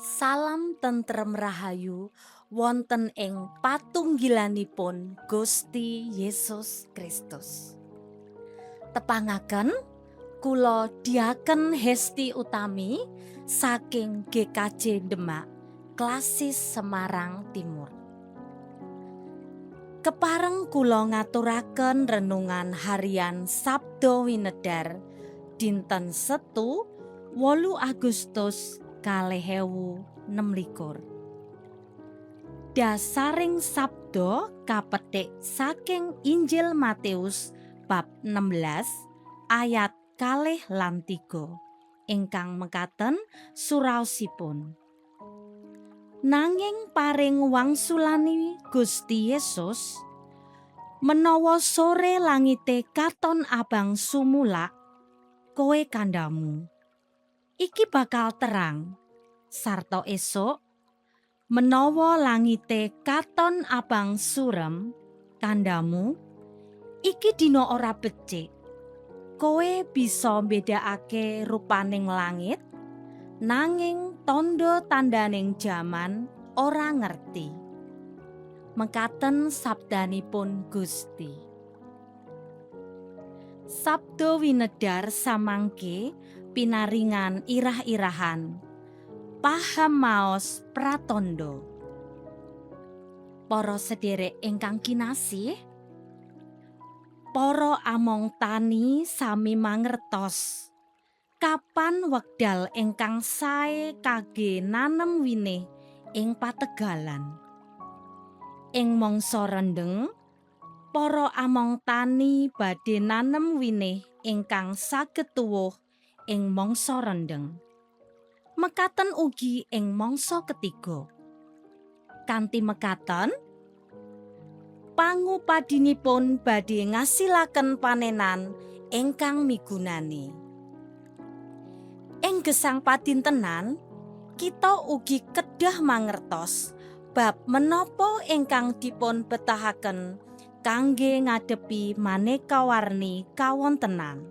Salam tentrem rahayu wonten ing patunggilanipun Gusti Yesus Kristus. Tepangaken kula Diaken Hesti Utami saking GKJ Demak, Klasis Semarang Timur. Kepareng kula ngaturaken renungan harian Sabda Winedar dinten Setu 8 Agustus 2026. Dasaring sabda kapetik saking Injil Matius bab 16 ayat 2 lan 3 ingkang mekaten suraosipun. Nanging paring wangsulane Gusti Yesus, "Menawa sore langite katon abang sumulak, kowe kandhamu, iki bakal terang. Sarta esuk menawa langite katon abang surem, kandhamu, iki dina ora becik. Kowe bisa mbedakake rupaning langit, nanging tandha tandaning jaman ora ngerti." Mekaten sabdanipun Gusti. Sabda winedar samangke pinaringan irah-irahan paham maos pratandha. Para sederek ingkang kinasih, para among tani sami mangertos kapan wekdal ingkang sae kangge nanem winih ing pategalan. Ing mangsa rendheng, para among tani badhe nanem winih ingkang saged tuwuh ing mangsa rendheng. Mekaten ugi ing mangsa ketiga. Kanthi mekaten, pangupadinipun badhe ngasilaken panenan ingkang migunani. Ing gesang padintenan, kita ugi kedah mangertos bab menapa ingkang dipun betahaken kangge ngadepi maneka warni kawontenan.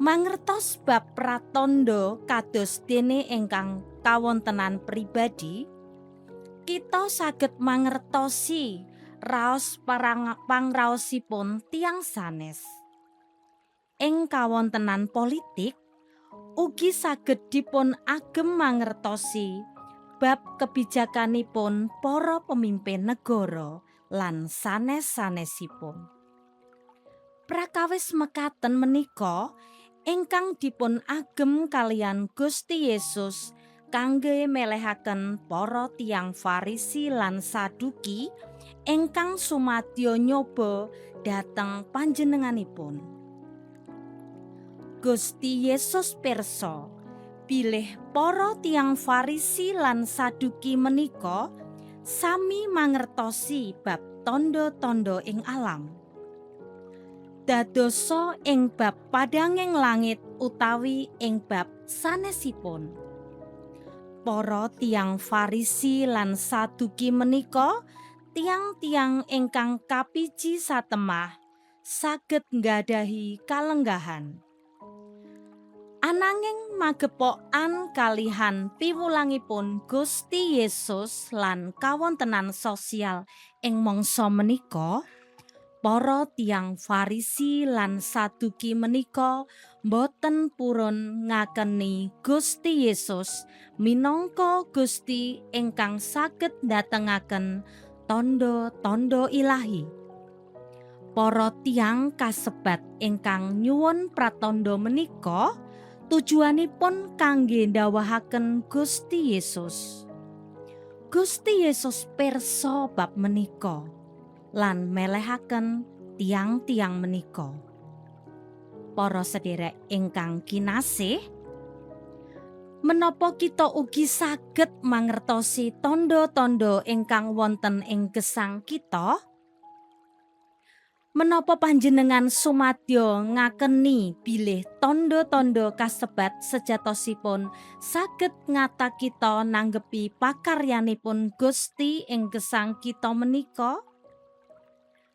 Mangertos bab pratandha kados dene ingkang kawontenan pribadi, kita saged mangertosi raos pangraosipun tiyang sanes. Ing kawontenan politik ugi saged dipun agem mangertosi bab kebijakanipun para pemimpin negara lan sanes-sanesipun. Prakawis mekaten menika ingkang dipun agem kaliyan Gusti Yesus kangge melehaken para tiyang Farisi lan Saduki ingkang sumadyo nyoba dhateng panjenenganipun. Gusti Yesus pirsa bilih para tiyang Farisi lan Saduki menika sami mangertosi bab tandha-tandha ing alam. Dadosa ing bab padhanging langit utawi ing bab sanesipun. Para tiyang Farisi lan Saduki menika tiyang-tiyang ingkang kapiji satemah saged nggadahi kalenggahan. Ananging magepokan kalihan piwulangipun Gusti Yesus lan kawontenan sosial ing mangsa menika, para tiyang Farisi lan Saduki menika boten purun ngakeni Gusti Yesus minangka Gusti ingkang saged ndatengaken tandha-tandha ilahi. Para tiyang kasebat ingkang nyuwun pratandha menika tujuanipun kangge ndawahaken Gusti Yesus. Gusti Yesus pirsa bab menika lan melehaken tiyang-tiyang menika. Para sederek ingkang kinasih, menapa kita ugi saged mangertosi tandha-tandha ingkang wonten ing gesang kita? Menapa panjenengan sumadyo ngakeni bilih tandha-tandha kasebat sejatosipun saged ngatak kita nanggepi pakaryanipun Gusti ing gesang kita menika?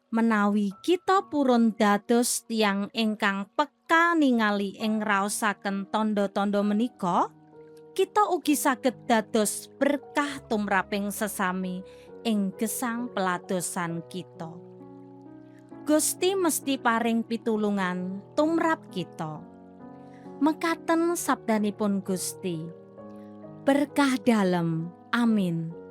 Menawi kita purun dados tiyang ingkang peka ningali ing ngraosaken tandha-tandha menika, kita ugi saged dados berkah tumraping sesami ing gesang peladosan kita. Gusti mesti paring pitulungan tumrap kita. Mekaten sabdanipun Gusti. Berkah dalem. Amin.